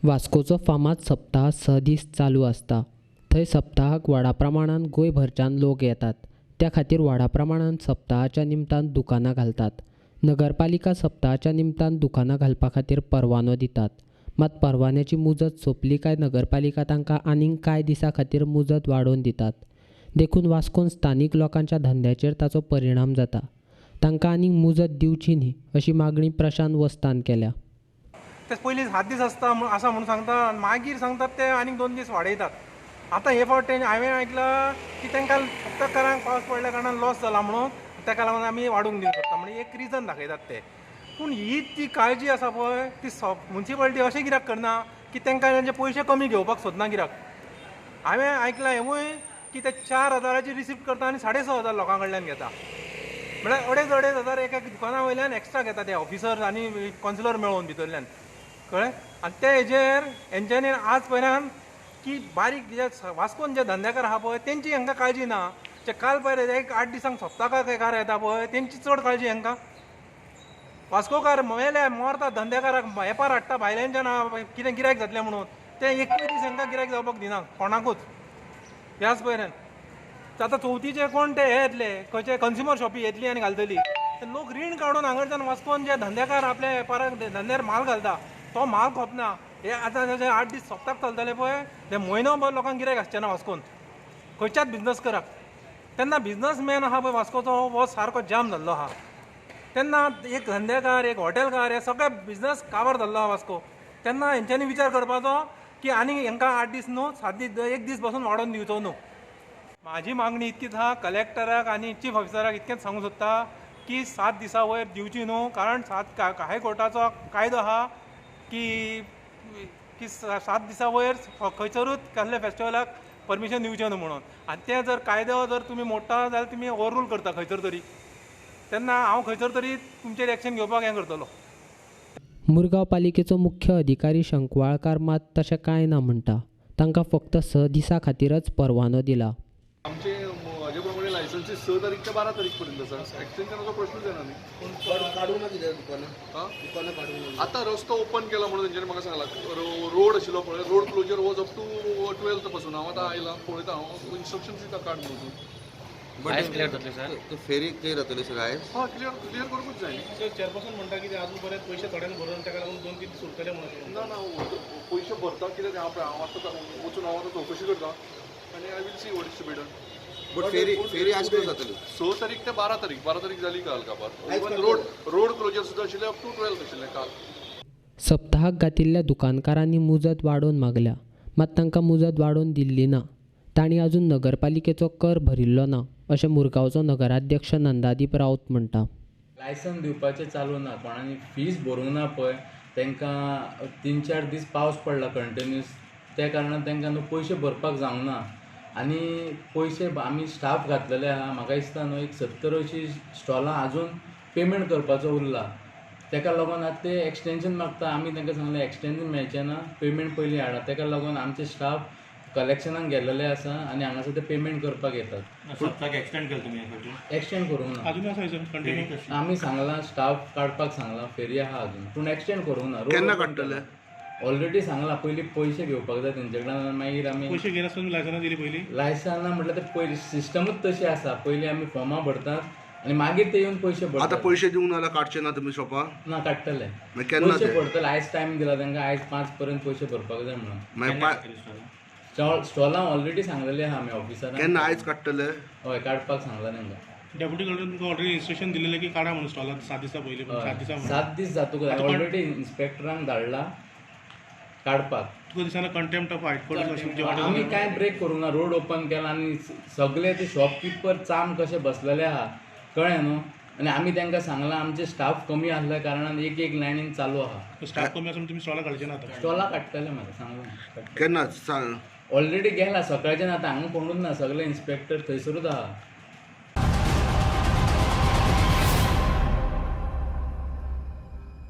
वास्कोचो फामाद सप्ताह 6 दीस चालू आसता. थंय सप्ताहाक व्हडा प्रमाणान गोंयभरच्यान लोक येतात. त्या खातीर व्हडा प्रमाणान सप्ताहाच्या निमतान दुकानां घालतात. नगरपालिका सप्ताहाच्या निमतान दुकानां घालपा खातीर परवानो दितात. मात परवान्याची मुजत सोंपली काय नगरपालिका तांकां आनीक कांय दिसां खातीर मुजत वाडोवन दितात. देखून वास्कोन स्थानीक लोकांच्या धंद्याचेर ताचो परिणाम जाता. तांकां आनीक मुजत दिवची न्ही अशी मागणी प्रशांत वस्तान केल्या. ते पयलीं 7 दीस आसता आसा म्हणून सांगता, मागीर सांगतात ते आनीक 2 दीस वाडयतात. आतां हे फावट तें हांवें आयकलां की तांकां फक्त पावस पडल्या कारणान लॉस जाला म्हणून ताका लागून आमी वाडोवंक दिवंक शकता म्हणजे एक रिजन दाखयतात ते. पूण ही ती काळजी आसा पळय ती मुन्सिपालिटी अशें कित्याक करना की तांकां तांचे पयशे कमी घेवपाक सोदना कित्याक. हांवें आयकलां हेंवूय की ते 4000 रिसिप्ट करता आनी 6500 लोकां कडल्यान घेता. म्हळ्यार 2500-2500 एक एक दुकाना वयल्यान एक्स्ट्रा घेता ते ऑफिसर आनी कावन्सिलर मेळोवन भितरल्यान, कळ्ळें. आनी ते हेजेर हेंच्यांनी आज पर्यंत की बारीक जे वास्कोन जे धंदेकार आहा पळय तेंची हांकां काळजी ना. जे काल पळय एक 8 दिसांक सप्तकाक एकार येता पळय तेंची चड काळजी हांकां. वास्कोकार मेले मरता धंदेकाराक वेपार हाडटा भायल्यांच्यान कितें गिरायक जातलें म्हणून, ते एकूय दीस हांकां गिरायक जावपाक दिना कोणाकूच. ह्याच पर्यंत आतां चवथीचे कोण ते हे येतले खंयचे कंज्युमर शॉपी येतली आनी घालतली. लोक रीण काडून हांगाच्यान वास्कोन जे धंदेकार आपल्या वेपाराक धंद्यार म्हाल घालता तो म्हाल खोपना. हे आतां जे 8 दीस सप्तक चलतले पळय ते म्हयनो भर लोकांक गिरायक आसचें ना वास्कोन खंयच्याच बिजनस कराक. तेन्ना बिजनसमॅन आहा पळय वास्कोचो हो सारको जाम जाल्लो आहा. तेन्ना एक धंदेकार एक हॉटेलकार हे सगळे बिजनस काबार जाल्लो आहा वास्को. तेन्ना हेंच्यांनी विचार करपाचो की आनी हेंकां 8 दीस न्हू 7 दीस 1 दीस बसून वाडोवन दिवचो न्हू. म्हाजी मागणी इतकीच आहा कलेक्टराक आनी चीफ ऑफिसराक इतकेंच सांगूंक सोदता की 7 दिसां वयर दिवची न्हू, कारण 7 हायकोर्टाचो कायदो आहा की 7 दिसां वयर खंयसरूच कसल्या फेस्टिवलाक परमिशन दिवचें न्हू म्हणून. आनी तें जर कायदो जर तुमी मोडटा जाल्यार तुमी ओवररूल करता खंयसर तरी, तेन्ना हांव खंयसर तरी तुमचेर एक्शन घेवपाक हें करतलो. मुरगांव पालिकेचो मुख्य अधिकारी शंकवाळकार मात तशें कांय ना म्हणटा. तांकां फक्त 6 दिसां खातीरच परवानो दिला. आमचे हाजे प्रमाणे लायसन्सीस 6 तारीख ते 12 तारीख पर्यंत आसा. एक्सटेन्शनाचो प्रश्नूच येना न्ही. काडूंक ना कितें दुकानां दुकानां काडूंक ना. आतां रस्तो ओपन केला म्हणून तेंच्यांनी म्हाका सांगलां. रोड आशिल्लो पळय, road closure was up to 12th पासून. हांव आतां आयलां पळयता, हांव इन्स्ट्रक्शन्स दिता काड म्हणून. आयज क्लियर जातलें सर? फेरी क्लियर जातली सर आयज? हय, क्लियर क्लियर करूंकूच जाय. सर चेअरपर्सन म्हणटा की अजून पर्यंत पयशे थोड्यांक भरून ताका लागून 2-3 दीस उरतले म्हणून. ना ना, पयशे भरता कितें तें हांव पळय, हांव आतां वचून हांव आतां चवकशी करता आनी I will see what is to be done. But फेरी फेरी आयज क्लोज जातली 6 तारीख ते 12 तारीख. 12 तारीख जाली काल काबार. इवन रोड क्लोजर सुद्दां आशिल्लें अप टू 12 आशिल्लें काल. सप्ताहाक घातिल्ल्या दुकानकारांनी मुजत वाडोवन मागल्या, मात तांकां मुजत वाडोवन दिल्ली ना. तांणी अजून नगरपालिकेचो कर भरिल्लो ना अशें मुरगांवचो नगराध्यक्ष नंदादीप राऊत म्हणटा. लायसन दिवपाचें चालू ना, कोणानी फीस भरूंक ना पळय तांकां 3-4 दीस पावस पडला कंटिन्यूस, त्या कारणान तांकां न्हू पयशे भरपाक जावंक ना. आनी पयशे आमी स्टाफ घातलेले आहा, म्हाका दिसता न्हू एक 70-80 स्टॉलां आजून पेमेंट करपाचो उरला. ताका लागून आतां ते एक्सटेंशन मागता. आमी तांकां सांगलें एक्सटेंशन मेळचें ना, पेमेंट पयलीं हाडा. ताका लागून आमचे स्टाफ कलेक्शनाक गेल्लेले आसा आनी हांगासर ते पेमेंट करपाक येतात. सप्तक एक्सटेंड केलें तुमी? एक्सटेंड करूंक ना, अजून आसा कंटिन्यू. आमी सांगलां स्टाफ काडपाक सांगलां, फेरी आहा अजून, पूण एक्सटेंड करूंक ना. केन्ना काडटले? ऑलरेडी सांगलां, पयलीं पयशे घेवपाक जाय तेंचे कडल्यान, मागीर आमी पयशे घेनासतना तुमी लायसनां दिली पयलीं? लायसनां म्हटल्यार ते पयलीं सिस्टमूच तशी आसा, पयलीं आमी फॉर्मां भरतात आनी मागीर ते येवन पयशे भरतात. आतां पयशे दिवंक ना जाल्यार काडचे ना तुमी शॉपां? ना, काडटले. केन्ना पयशे भरतले? आयज टायम दिला तांकां, आयज 5 पर्यंत पयशे भरपाक जाय म्हणून. स्टॉलां ऑलरेडी सांगलेले आहा आमी ऑफिसरांक. केन्ना आयज काडटले? हय, काडपाक सांगलां तांकां. डेप्युटी कलेक्टर तुमकां ऑलरेडी इन्स्ट्रक्शन दिलेलें की काडा म्हणून स्टॉलां 7 दिसां पयलीं. 7 दिसां 7 दीस जातकच ऑलरेडी इन्स्पेक्टरांक धाडला काडपाक. तुका दिसना कंटेम्प्ट ऑफ हायकोर्ट? आमी कांय ब्रेक करूंक ना, रोड ओपन केला आनी सगळे ते शॉपकिपर चाम कशे बसलेले आहा, कळ्ळें न्हू. आनी आमी तांकां सांगलां आमचे स्टाफ कमी आसल्या कारणान एक एक लायनीन चालू आहा. स्टाफ कमी आसून तुमी स्टॉलां काडचे ना आतां? स्टॉलां काडटले मरे, सांगलां. केन्ना? ऑलरेडी गेला सकाळच्यान, आतां हांगा कोणूच ना, सगळे इन्स्पेक्टर थंयसरूच आहा.